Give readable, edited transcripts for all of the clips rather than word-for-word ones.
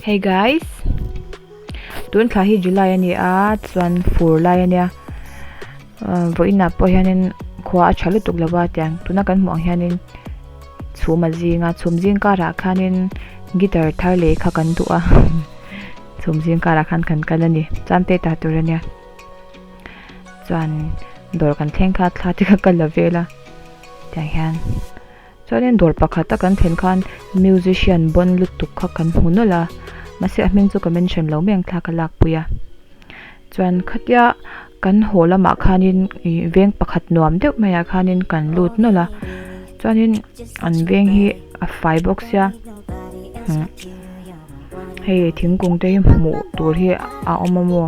Hey guys tun thla hi July a ni a chuan fur lai a nia ahh vawiinah pawh hianin khua a tha lutuk lo a tiang tuna kan hmuh ang hianin chhum a zing a chhum zing karah khanin guitar thar lei kha kan duh a chhum zing karah khan kan kal a ni chuan te ta tur a nia chuan dawr kan thleng kha thla te kha ka la vel a tiang hian. Chuanin dawr pakhat a kan thlen khan musician bawn lutuk kha kan hmu nawlh a, mahse a hming chu ka mention lo mai ang thla ka lakpui a. Chuan khatia kan haw lamah khanin ih veng pakhat nuam deuh maiah khanin kan lut nawlh a, chuanin an veng hi a fai bawk sia umm hei thingkung te hi hmuh tur hi a awm a maw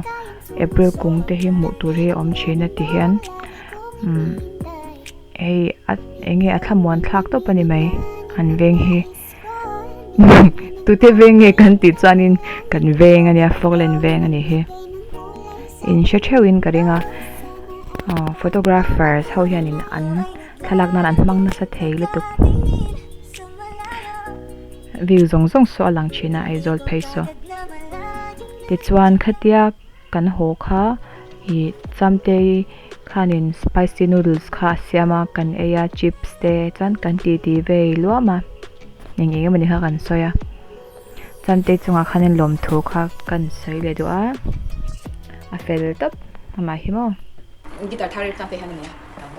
april kung te hi hmuh tur hi a awm thin a ti hian umm. Hei a enge a thlamuan thlak tawp a ni mai an veng hi tute veng nge kan tih chuanin kan veng a nia Falkland veng a nih hi in hre theuhin ka ring a aw photographers ho hianin an thlalak nan an hmang nasa thei lutuk view zawng zawng saw a lang thin a Aizawl phei saw tichuan khatia kan haw kha ih Chamtei khanin spicy noodles kha a siam a kan ei a chips te chuan kan titi vei luam a eng eng emawni kha kan sawi a Chamtei chungah khanin lawmthu kha kan sawi leh duh a a fel tawp amah hi maw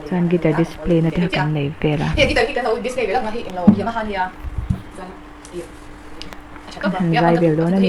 chuan guitar display na te kha kan nei vel a. Kan han zai vel dawn a ni.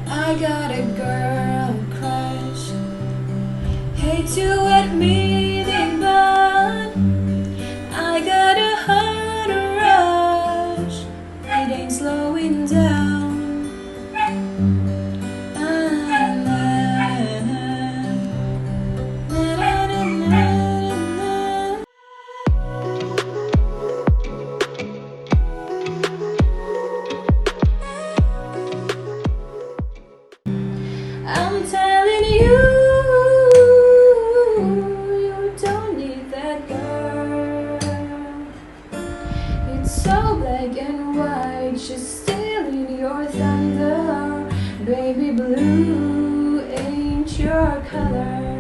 I got a girl crush Hate to admit it but I got a heart rush It ain't slowing down I'm telling you You don't need that girl It's so black and white She's stealing your thunder Baby blue ain't your color.